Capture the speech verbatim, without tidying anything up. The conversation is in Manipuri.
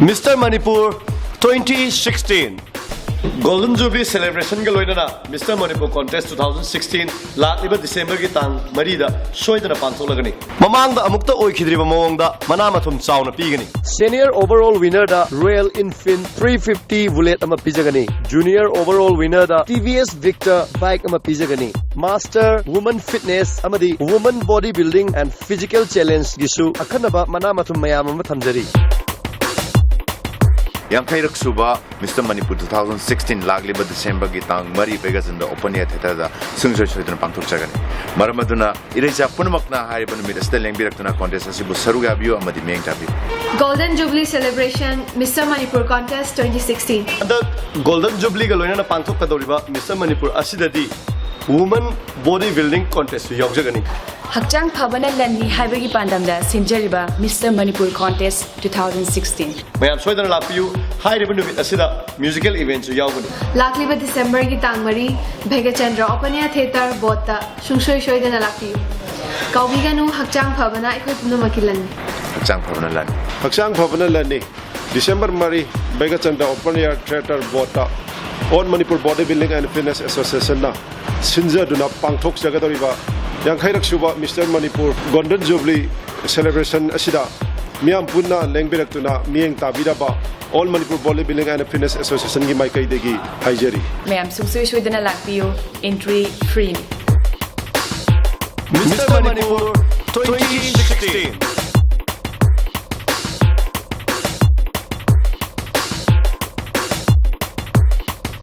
Mister Manipur twenty sixteen Golden Jubilee Celebrationꯒ ꯂꯣꯏꯅꯅ Mister Manipur Contest two thousand sixteen ꯂꯥꯛꯂꯤꯕ Decemberꯒꯤ ꯇꯥꯡ ꯃꯔꯤꯗ ꯁꯣꯏꯗꯅ ꯄꯥꯡꯊꯣꯛꯂꯒꯅꯤ꯫ ꯃꯃꯥꯡꯗ ꯑꯃꯨꯛꯇ ꯑꯣꯏꯈꯤꯗ꯭ꯔꯤꯕ ꯃꯑꯣꯡꯗ ꯃꯅꯥ ꯃꯊꯨꯝ ꯆꯥꯎꯅ ꯄꯤꯒꯅꯤ꯫ Senior overall winnerꯗ Royal Enfield three fifty Bullet ꯑꯃ ꯄꯤꯖꯒꯅꯤ꯫ Junior overall winnerꯗ T V S Victor bike ꯑꯃ ꯄꯤꯖꯒꯅꯤ꯫ Master Woman Fitness ꯑꯃꯗꯤ Woman Body Building and Physical Challengeꯒꯤꯁꯨ ꯑꯈꯟꯅꯕ ꯃꯅꯥ ꯃꯊꯨꯝ ꯃꯌꯥꯝ ꯑꯃ ꯊꯝꯖꯔꯤ꯫ ꯌꯥꯡꯈꯩꯔꯛ ꯁꯨꯕ Mister Manipur two thousand sixteen ꯂꯥꯛꯂꯤꯕ Decemberꯒꯤ ꯇꯥꯡ ꯃꯔꯤ ꯕꯩꯒꯆꯟꯗ Open Air Theatreꯗ ꯁꯨꯡꯁꯣꯏ ꯁꯣꯏꯗꯅ ꯄꯥꯡꯊꯣꯛꯆꯒꯅꯤ꯫ ꯃꯔꯝ ꯑꯗꯨꯅ ꯏꯔꯩꯆꯥ ꯄꯨꯝꯅꯃꯛꯅ ꯍꯥꯏꯔꯤꯕ ꯅꯨꯃꯤꯠ ꯑꯁꯤꯗ ꯂꯦꯡꯕꯤꯔꯛꯇꯨꯅ contest ꯑꯁꯤꯕꯨ ꯁꯔꯨꯛ ꯌꯥꯕꯤꯌꯨ ꯑꯃꯗꯤ ꯃꯤꯠꯌꯦꯡ ꯆꯥꯕꯤꯌꯨ꯫ Golden Jubilee Celebration, Mister Manipur Contest twenty sixteen꯫ ꯍꯟꯗꯛ Golden Jubileeꯒ ꯂꯣꯏꯅꯅ ꯄꯥꯡꯊꯣꯛꯀꯗꯧꯔꯤꯕ Mister Manipur ꯑꯁꯤꯗꯗꯤ Woman Body Building Contestꯁꯨ ꯌꯥꯎꯖꯒꯅꯤ꯫ ꯍꯛꯆꯥꯡ ꯐꯕꯅ ꯂꯟꯅꯤ ꯍꯥꯏꯕꯒꯤ ꯄꯥꯟꯗꯝꯗ ꯁꯤꯟꯖꯔꯤꯕ Mister Manipur Contest two thousand sixteen꯫ ꯃꯌꯥꯝ ꯁꯣꯏꯗꯅ ꯂꯥꯛꯄꯤꯌꯨ꯫ ꯍꯥꯏꯔꯤꯕ ꯅꯨꯃꯤꯠ ꯑꯁꯤꯗ musical eventꯁꯨ ꯌꯥꯎꯒꯅꯤ꯫ ꯂꯥꯛꯂꯤꯕ Decemberꯒꯤ ꯇꯥꯡ ꯃꯔꯤ, ꯚꯦꯒꯆꯟꯗ꯭ꯔ Open Air Theatre ꯕꯣꯠꯇ ꯁꯨꯡꯁꯣꯏ ꯁꯣꯏꯗꯅ ꯂꯥꯛꯄꯤꯌꯨ꯫ ꯀꯥꯎꯕꯤꯒꯅꯨ, ꯍꯛꯆꯥꯡ ꯐꯕꯅ ꯑꯩꯈꯣꯏ ꯄꯨꯝꯅꯃꯛꯀꯤ ꯂꯟꯅꯤ꯫ ꯍꯛꯆꯥꯡ ꯐꯕꯅ ꯂꯟꯅꯤ꯫ ꯍꯛꯆꯥꯡ ꯐꯕꯅ ꯂꯟꯅꯤ꯫ December ꯃꯔꯤ, ꯚꯦꯒꯆꯟꯗ꯭ꯔ Open Air Theatre ꯕꯣꯠꯇ All Manipur Body Building and Fitness Associationꯅ ꯁꯤꯟꯖꯗꯨꯅ ꯄꯥꯡꯊꯣꯛꯆꯒꯗꯧꯔꯤꯕ ꯌꯥꯡꯈꯩꯔꯛ ꯁꯨꯕ Mister Manipur Golden Jubilee Celebration ꯑꯁꯤꯗ ꯃꯤꯌꯥꯝ ꯄꯨꯟꯅ ꯂꯦꯡꯕꯤꯔꯛꯇꯨꯅ ꯃꯤꯠꯌꯦꯡ ꯇꯥꯕꯤꯅꯕ All Manipur Body Building and Fitness Associationꯒꯤ ꯃꯥꯏꯀꯩꯗꯒꯤ ꯍꯥꯏꯖꯔꯤ꯫ ꯃꯌꯥꯝ ꯁꯨꯡꯁꯣꯏ ꯁꯣꯏꯗꯅ ꯂꯥꯛꯄꯤꯌꯨ, entry freeꯅꯤ꯫ Mister Manipur twenty sixteen꯫